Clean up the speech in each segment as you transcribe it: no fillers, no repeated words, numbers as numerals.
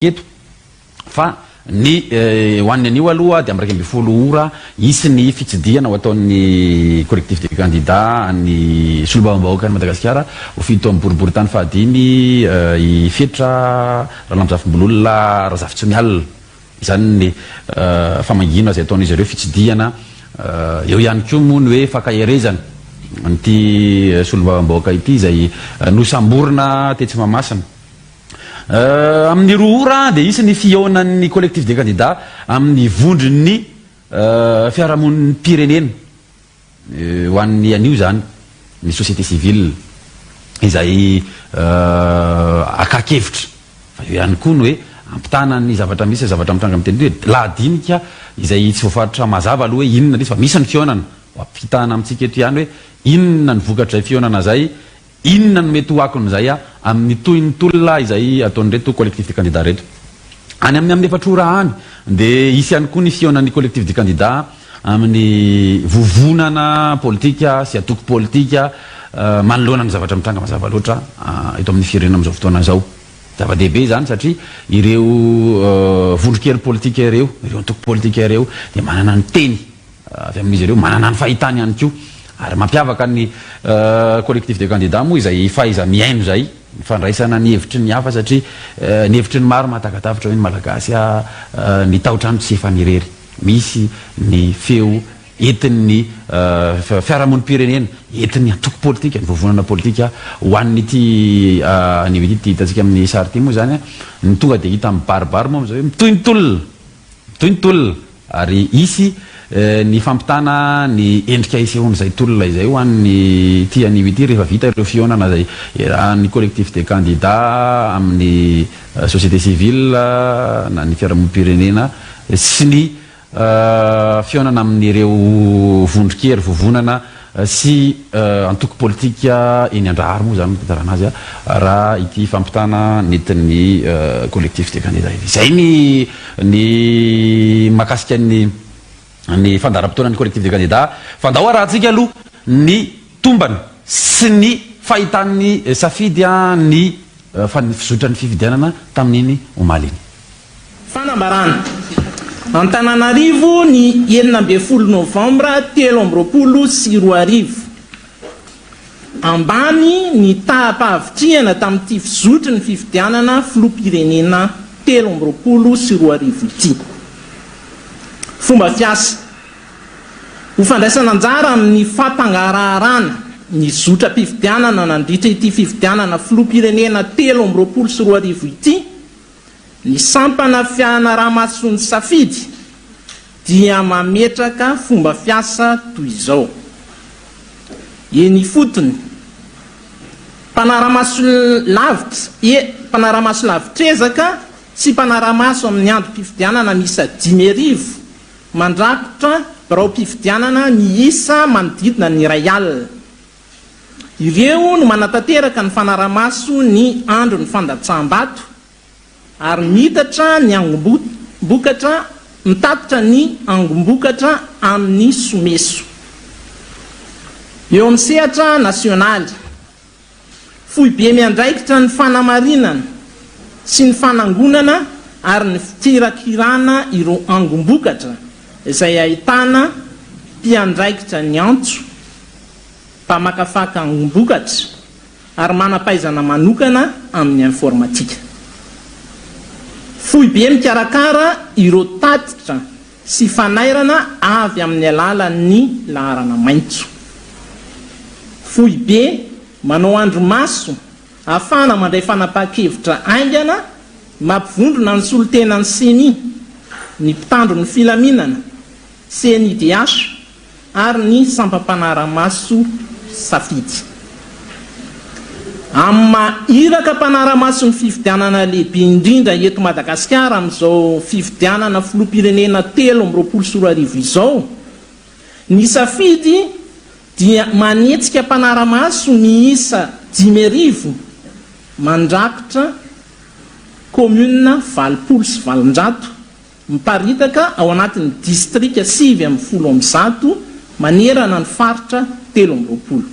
eto fa ny ho an'ny anio aloha dia amin'ny 11 ora hisy ny fitsidihana ho ataon'ny Collectif des candidats an'ny solombavambahoakan'i Madagasikara ho fito amin'ny boriborintany fahadimy i Fetra Ralambozafimbololona Razafintsimialona. Izany ny famangiana izay ataon'izy ireo, fitsidihana. Eo ihany koa moa ny hoe fankaherezana an'ity solombavambahoaka ity izay nosamborina tetsy Mahamasina. Amin'ny 2 ora dia hisy ny fihaonan'ny Collectif des candidats amin'ny vondron'ny fiarahamonim-pirenena. Ho an'ny anio izany, ny société civile izay hakan-kevitra, fa eo ihany koa ny hoe hampitana ny zavatra misy, zavatra mitranga amin'ny teny hoe lahadinika izay tsy voafaritra mazava aloha hoe inona ilay izy fa misy ny fihaonana, ho ampitana amintsika eto ihany hoe inona ny vokatr'izay fihaonana izay, Inona no mety ho akon'izay amin'ny tohin'ny tolona izay ataon'ireto Collectif des candidats ireto? Any amin'ny amin'ny 4 ora any dia hisy ihany koa ny fihaonan'ny Collectif des candidats amin'ny vovonana politika sy antoko politika manoloana ny zavatra mitranga mazava loatra eto amin'ny firenena amin'izao fotoana izao. Zava-dehibe izany satria ireo vondron-kery politika ireo, ireo antoko politika ireo dia manana ny teny avy amin'izy ireo, manana ny fahitany ihany koa. Ary mampiavaka ny Collectif des candidats moa izay fahaiza-mihaino izay, ny fandraisana ny hevitry ny hafa satria ny hevitry ny maro mahataka-davitra hoe ny Malagasy ny tao-trano tsy efa nirery. Misy ny feo entin'ny fiarahamonim-pirenena, entin'ny antoko politika, ny vovonana politika ho an'ity anio ity. Ity hitantsika amin'ny sary ity moa izany, ny tonga dia hita mibaribary moa amin'izao hoe mitohy ny tolona. Mitohy ny tolona ary hisy ny fampitana ny endrika hisehoan'izay tolona izay ho an'ity anio ity rehefa vita ireo fihaonana izay iarahan'ny Collectif des candidats amin'ny société civile na ny fiarahamonim-pirenena sy ny fihaonana amin'ireo vondron-kery vovonana sy antoko politika eny Andraharo moa izany no fitantarana azy raha ity fampitana nentin'ny Collectif des candidats ity. Izay ny ny mahakasika ny ny fandaharam-potoanan'ny Collectif des candidats fa ndao arahantsika aloha ny tombana sy ny fahitan'ny safidy ny fizotran'ny fifidianana tamin'iny omaly iny. Fanambarana. Antananarivo ny 16 novambra 2023. Ambany ny taham-pahavitrihana tamin'ity fizotry ny fifidianana filoham-pirenena 2023 ity. Fomba fiasa. Ho fandraisana anjara amin'ny fampangaraharana ny zotram-pifidianana nandritra ity fifidianana filoham-pirenena 2023 ity, Ny sampana fianaramason'ny safidy dia mametraka fomba fiasa toy izao, Eny ifotony, mpanaramaso lavitra, e, mpanaramaso lavitr'ezaka sy mpanaramaso amin'ny androm-pifidianana miisa 5000 mandrakotra biraom-pifidianana miisa manodidina ny 1000. Ireo no manatanteraka ny fanaramaso ny andron'ny fandatsaham-bato ary miitatra ny angom-bokatra mitatitra ny angom-bokatra amin'ny someso. Eo amin'ny sehatra nasionaly, foibe miandraikitra ny fanamarinana sy ny fanangonana ary ny fikirakirana ireo angom-bokatra izay ahitana mpiandraikitra ny antso, mpamakafaka angom-bokatra ary manam-pahaizana manokana amin'ny informatika. Foibe mikarakara ireo tatitra sy fanairana avy amin'ny alalan'ny laharana maitso. Foibe manao andrimaso ahafahana mandray fanapahan-kevitra haingana, mampivondrona ny solontenan'ny Ceni, ny mpitandro ny filaminana, CNIDH, ary ny sampam-panaramaso safidy. Amin'ny maha iraka mpanara-maso ny fifidianana lehibe indrindra eto Madagasikara amin'izao fifidianana filoham-pirenena 2023 izao, ny safidy dia manetsika mpanara-maso miisa 5000 mandrakotra kaominina 880. Miparitaka ao anatin'ny distrika 119 manerana ny faritra 23.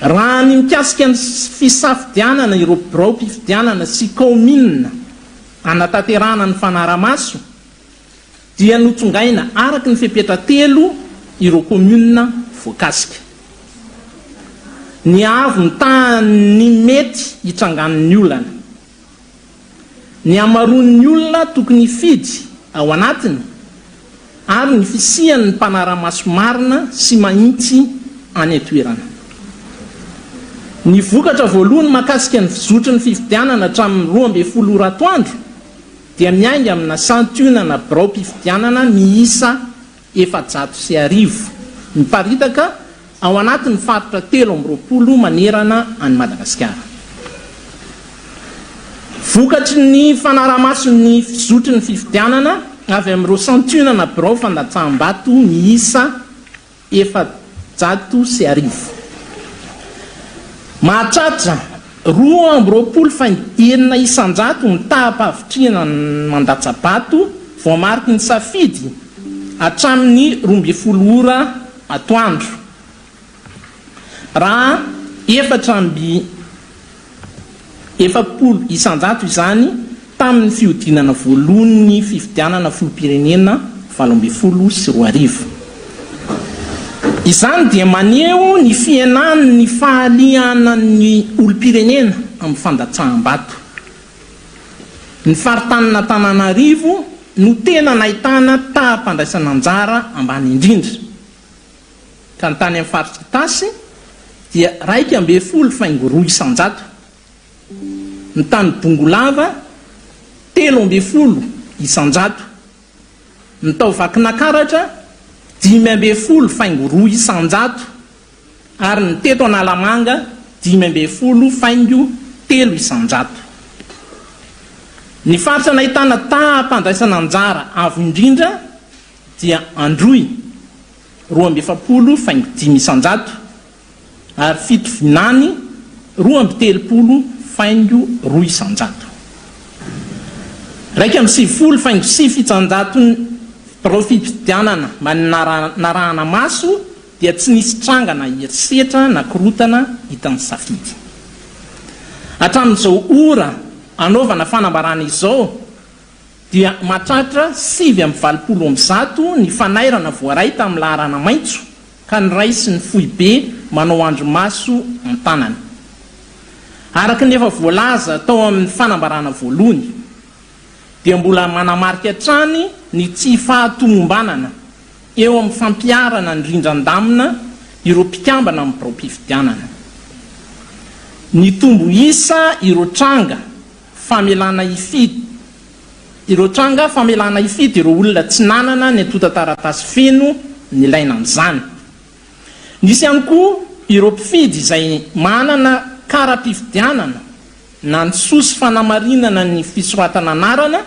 Raha ny mikasika ny fisafidianana ireo biraom-pifidianana sy kaominina. hanatanterahana ny fanarahamaso dia notsongaina araka ny fepetra telo ireo kaominina voakasika. Ny haavon'ny tahan'ny mety hitrangan'ny olana. Ny hamaroan'ny olona tokony hifidy ao anatiny ary ny fisian'ny mpanara-maso marina sy mahitsy any an-toerana. Ny vokatra voalohany mahakasika ny fizotry ny fifidianana hatramin'ny 12 ora atoandro dia miainga amina santionana biraom-pifidianana miisa 1400 miparitaka ao anatin'ny faritra 23 manerana an'i Madagasikara. Vokatry ny fanarahamaso ny fizotry ny fifidianana avy amin'ireo santionana birao fandatsaham-bato miisa 1400. Mahatratra 22 faingo 6% ny taham-pahavitrihana mandatsa-bato voamariky ny safidy hatramin'ny 12 ora atoandro, raha 44% izany tamin'ny fihodinana voalohan'ny fifidianana filoham-pirenena 2018. Izany dia maneho ny fihenan'ny fahalianan'ny olom-pirenena amin'ny fandatsaham-bato. Ny faritanin'Antananarivo no tena nahitana taham-pandraisana anjara ambany indrindra, ka ny tany amin'ny faritr'Itasy dia 11 faingo 2%. Ny tany Bongolava 13%, ny tao Vakinakaratra 15 faingo 2% ary ny teto Analamanga 15 faingo 3%. Ny faritra nahitana taham-pandraisana anjara avo indrindra dia Androy, 42 faingo 5% ary Fitovinany, 32 faingo 2%. 91 faingo 9% ny birao fifidianana narahana maso dia tsy nisy tranga na herisetra na korontana hitan'ny safidy. Hatramin'izao ora anaovana fanambarana izao dia mahatratra 189 ny fanairana voaray tamin'ny laharana maitso ka noraisin'ny foibe manao andrimaso an-tanana. Araka ny efa voalaza tao amin'ny fanambarana voalohany dia mbola manamarika hatrany ny tsy fahatomombanana eo amin'ny fampiharana ny rindran-damina ireo mpikambana amin'ny biraom-pifidianana. Nitombo isa ireo tranga famelana hifidy ireo tranga famelana hifidy ireo olona tsy nanana ny antontan-taratasy feno nilaina amin'izany. Nisy ihany koa ireo mpifidy izay manana kara-pifidianana na ny sosy fanamarinana ny fisoratana anarana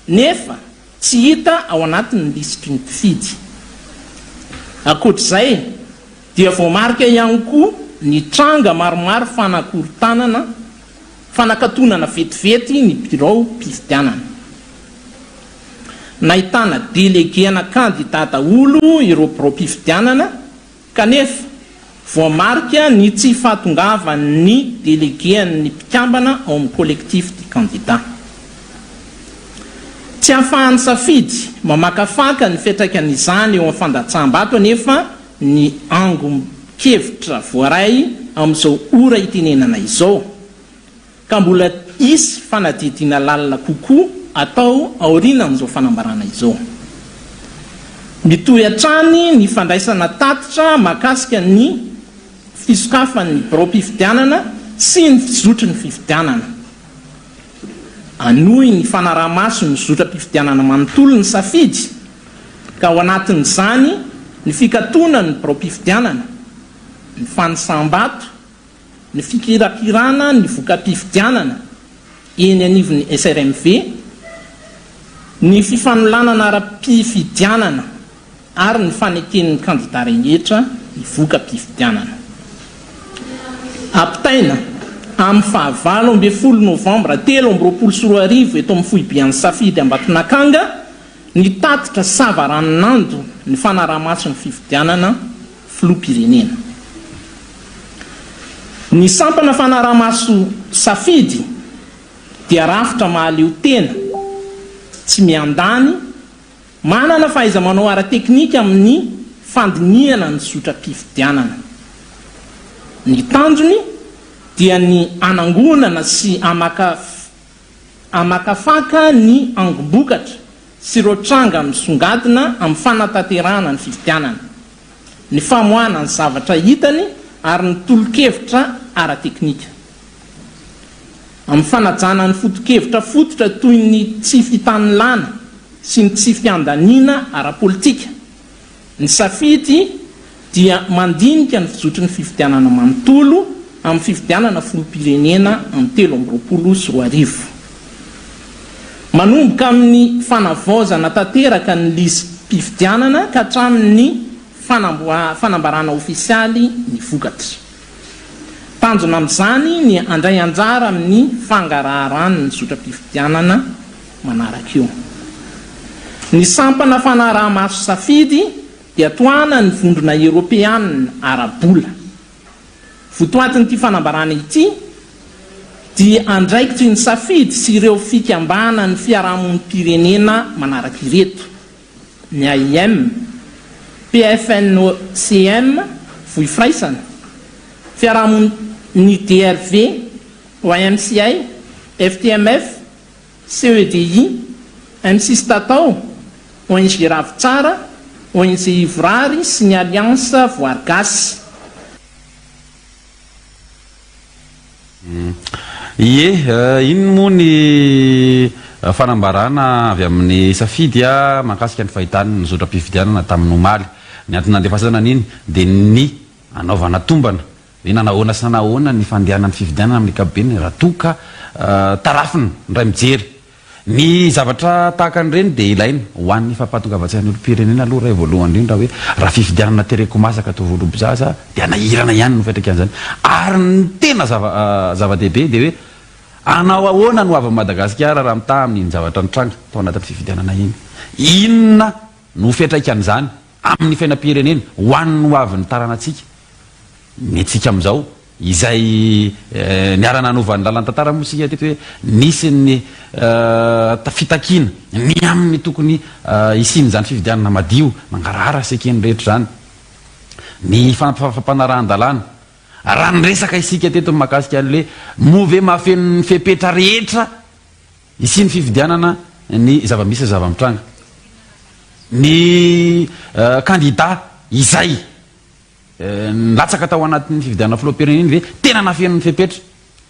nefa tsy hita ao anatin'ny lisitry ny mpifidy. Ankoatr'izay dia voamarika ihany koa ny tranga maromaro fanakorontanana, fanakatonana vetivety ny biraom-pifidianana. Nahitana delege-na kandida daholo ireo biraom-pifidianana kanefa voamarika ny tsy fahatongavan'ny delege-n'ny mpikambana ao amin'ny Collectif des candidats. Tsy ahafahan'ny safidy mamakafaka ny fiantraikan'izany eo amin'ny fandatsaham-bato anefa ny angon-kevitra voaray amin'izao ora itenenana izao, ka mbola hisy fanadihadiana lalina kokoa atao aorianan'izao fanambarana izao. Mitohy hatrany ny fandraisana tatitra mahakasika ny fisokafan'ny biraom-pifidianana sy ny fizotry ny fifidianana. Hanohy ny fanaraha-maso ny zotram-pifidianana manontolo ny safidy, ka ao anatin'izany ny fikatonan'ny biraom-pifidianana, ny fanisam-bato, ny fikirakirana ny voka-pifidianana eny anivon'ny SRMV, ny fifanolanana ara-pifidianana ary ny faneken'ny kandida rehetra ny voka-pifidianana. Ampitaina amin'ny faha 18 novambra 2023 eto amin'ny foiben'ny Safidy Ambatonakanga ny tatitra sava ranonando ny fanaraha-maso ny fifidianana filoham-pirenena. Ny sampana fanaraha-maso Safidy dia rafitra mahaleo tena. tsy miandany, manana fahaiza-manao ara-teknika amin'ny fandinihana ny zotram-pifidianana. Ny tanjony dia ny hanangonana sy hamakafaka ny angom-bokatra sy ireo tranga misongadina amin'ny fanatanterahana ny fifidianana, ny famoahana ny zavatra hitany ary ny tolo-kevitra ara-teknika. Amin'ny fanajana ny foto-kevitra fototra toy ny tsy fitanilana sy ny tsy fiandaniana ara-politika, ny safidy dia mandinika ny fizotry ny fifidianana manontolo amin'ny fifidianana filoham-pirenena amin'ny 2023. Manomboka amin'ny fanavaozana tanteraka ny lisi-pifidianana ka hatramin'ny fanambarana ofisialy ny vokatra. Tanjona amin'izany ny handray anjara amin'ny fangaraharan'ny zotram-pifidianana manaraka io. Ny sampana fanaraha-maso safidy dia tohanan'ny Vondrona Eoropeanina ara-bola. Votoatin'ity fanambarana ity dia andraikitry ny safidy sy ireo fikambanan'ny fiarahamonim-pirenena manaraka ireto. ny AIM, PFNOCM, Vohifiraisana, Fiarahamonin ny DRV, YMCA, FTMF, CEDI, MCIS Tatao, ONG Ravintsara, ONG Ivorary sy ny Alliance Voary Gasy. Ie, iny moa ny fanambarana avy amin'ny Safidy mahakasika ny fahitany ny zotram-pifidianana tamin'ny omaly. Ny antony nandefasana an'iny dia ny hanaovana tombana hoe nanahoana sy nanahoana ny fandehanan'ny fifidianana amin'ny ankapobeny raha toa ka tarafina indray mijery Ny zavatra tahaka an'ireny dia ilaina ho an'ny fampahatongavan-tsain'ny olom-pirenena aloha iray voalohany indrindra hoe raha fifidianana tereko masaka toa voalobo-zaza dia hanahirana ihany no fiantraikan'izany ary ny tena zava-dehibe dia hoe hanao ahoana ny ho avin'i Madagasikara raha mitaha amin'iny zavatra nitranga tao anatin'ny fifidianana iny? Inona no ho fiantraikan'izany amin'ny fiainam-pirenena ho an'ny ho avin'ny taranatsika? Ny antsika amin'izao, izay niara-nanova ny lalan'ny tantara moa isika teto hoe nisy ny fitakiana ny amin'ny tokony hisian'izany fifidianana madio, mangarahara sy eken'ny rehetra izany, ny fampanarahan-dalàna. Raha niresaka isika teto ny mahakasika an'ilay moa ve mahafeno ny fepetra rehetra hisian'ny fifidianana ny zava-misy sy zava-mitranga. Ny kandida izay Nilatsaka tao anatin'ny fifidianana filoham-pirenena iny ve tena nafeno ny fepetra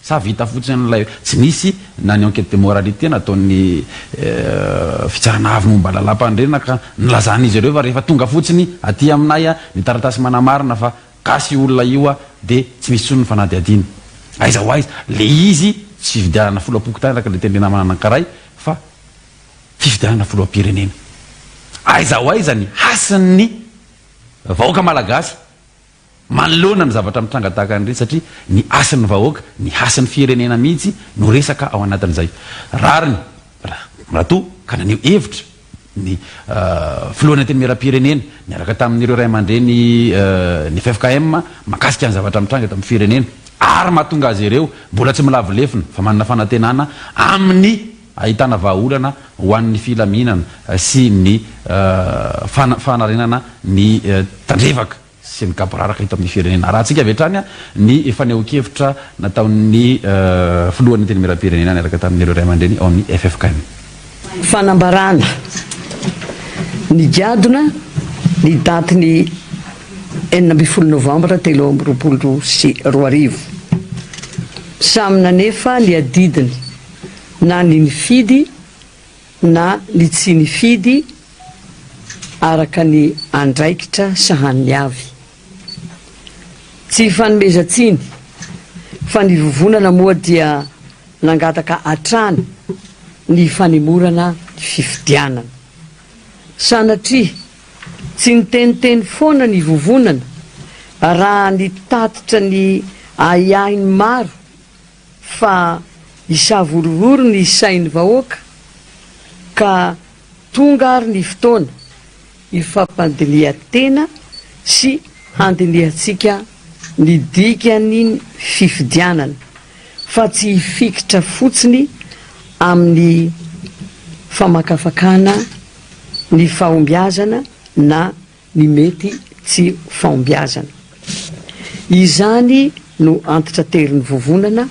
sa vita fotsiny ilay tsy nisy na ny enquête de moralité nataon'ny fitsarana avo momba ny lalàmpanorenana ka nilazan'izy ireo fa rehefa tonga fotsiny aty aminay ny taratasy manamarina fa gasy io olona io dia tsy misy intsony ny fanadihadiana. Aiza ho aiza le izy tsy fifidianana filoham-pokontany araka ilay tenin'ny namana anankiray fa fifidianana filoham-pirenena. Aiza ho aiza ny hasin'ny Vahoaka Malagasy manoloana ny zavatra mitranga tahaka an'ireny satria ny hasin'ny vahoaka, ny hasin'ny firenena mihitsy no resaka ao anatin'izay. Rariny raha toa ka naneho hevitra ny filohan'ny Antenimierampirenena niaraka tamin'ireo ray aman-dreny ny ffkm mahakasika ny zavatra mitranga eto amin'ny firenena ary mahatonga azy ireo mbola tsy milavo lefona fa manana fanantenana amin'ny Ahitana vahaolana ho an'ny filaminana sy ny fanarenana ny tandrevaka sy ny gaboraraka eto amin'ny firenena. Arahantsika avy hatrany ny fanehoan-kevitra nataon'ny filohan'ny Antenimierampirenena niaraka tamin'ireo ray aman-dreny ao amin'ny ffkm. Fanambarana ny gadona ny datin'ny 16 novambra 2023. Samy nanefa ny adidiny. na ny nifidy na ny tsy nifidy araka ny andraikitra sahaniny avy. Tsy ifanomezan-tsiny fa ny vovonana moa dia nangataka hatrany ny fanemorana ny fifidianana. Sanatria tsy niteniteny foana ny vovonana raha nitatitra ny ahiahin'ny maro fa hisavorovoro ny sain'ny vahoaka ka tonga ary ny fotoana hifampandinihan-tena sy handinihantsika ny dikan'ny fifidianana fa tsy hifikitra fotsiny amin'ny. famakafakana ny fahombiazana na ny mety tsy fahombiazana. Izany no antitranterin'ny vovonana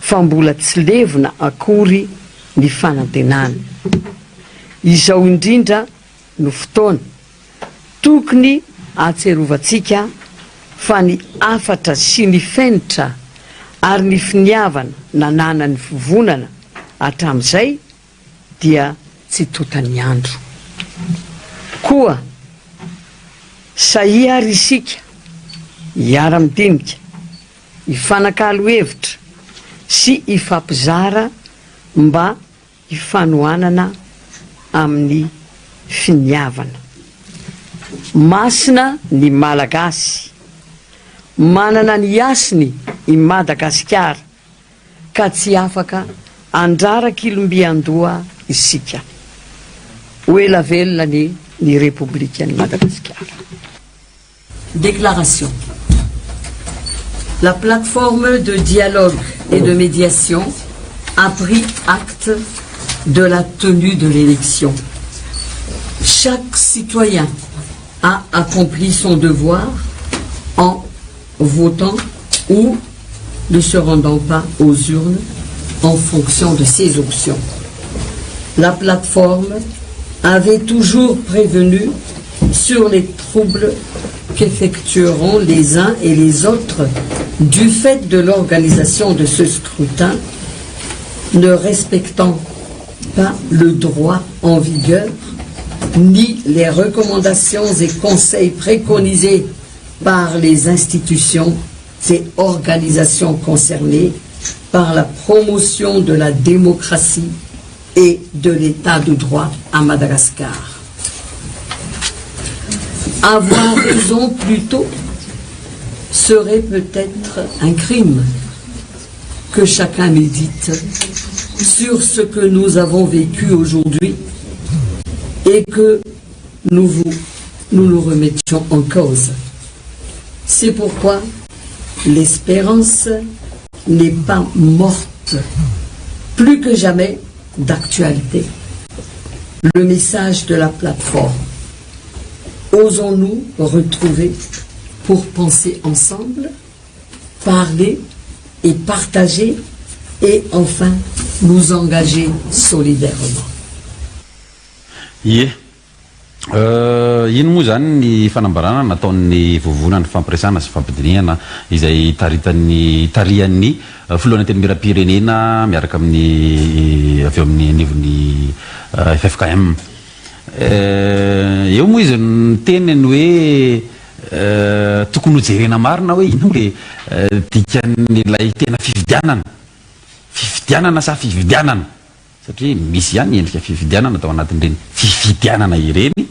fa mbola tsy levona akory ny fanantenana. Izao indrindra no fotoana tokony ahatserovantsika fa ny hafatra sy ny fenitra ary ny finiavana nananan'ny fivonana hatramin'izay dia tsy tontan'ny andro. Koa sahia ary isika hiara-midinika, hifanakalo hevitra sy hifampizara mba hifanohanana amin'ny finiavana. Masina ny Malagasy. Manana ny hasiny i Madagasikara ka tsy afaka andrarak'ilombiandoha isika. Ho ela velona anie ny Repoblikan'i Madagasikara. Déclaration. La plateforme de dialogue et de médiation a pris acte de la tenue de l'élection. Chaque citoyen a accompli son devoir en votant ou ne se rendant pas aux urnes en fonction de ses options. La plateforme avait toujours prévenu sur les troubles qu'effectueront les uns et les autres du fait de l'organisation de ce scrutin, ne respectant pas le droit en vigueur, ni les recommandations et conseils préconisés par les institutions et organisations concernées par la promotion de la démocratie et de l'état de droit à Madagascar. Avoir raison plutôt serait peut-être un crime que chacun médite sur ce que nous avons vécu aujourd'hui et que nous, vous, nous nous remettions en cause. C'est pourquoi l'espérance n'est pas morte, plus que jamais d'actualité. Le message de la plateforme. Osons-nous retrouver pour penser ensemble, parler et partager et enfin nous engager solidairement. Ie. Iny moa izany ny fanambarana nataon'ny Vovonan'ny Fampiresahana sy Fampidinihana izay taritan'ny tarihan'ny Filohan'ny Antenimierampirenena miaraka amin'ny avy eo amin'ny anivon'ny ffkm. Eo moa izy niteny ny hoe tokony hojerena marina hoe inona le dikan'ilay tena fifidianana. Fifidianana sa fividianana? Satria misy ihany ny endrika fifidianana tao anatin'ireny fifidianana ireny,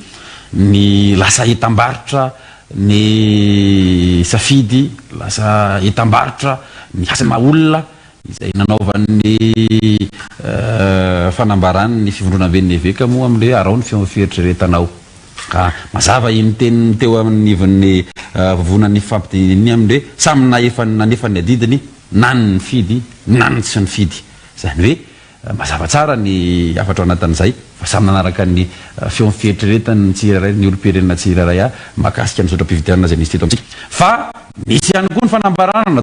ny lasa entam-barotra ny safidy, lasa entam-barotra ny asa maha olona, izay nanaovan'ny fanambaran'ny fivondronamben'ny eveka moa amin'ilay hoe araho ny feon'ny fieritreretanao. Ka mazava iny teniny teo anivon'ny vovonan'ny fifampidinihana iny amin'ny hoe samy nahefa nanefa ny adidiny na ny nifidy na ny tsy nifidy. Izany hoe mazava tsara ny hafatra ao anatin'izay fa samy nanaraka ny feon'ny fieritreretany ny tsirairay, ny olom-pirenena tsirairay mahakasika ny zotram-pifidianana izay nisy teto amintsika. Fa nisy ihany koa ny fanambarana natao.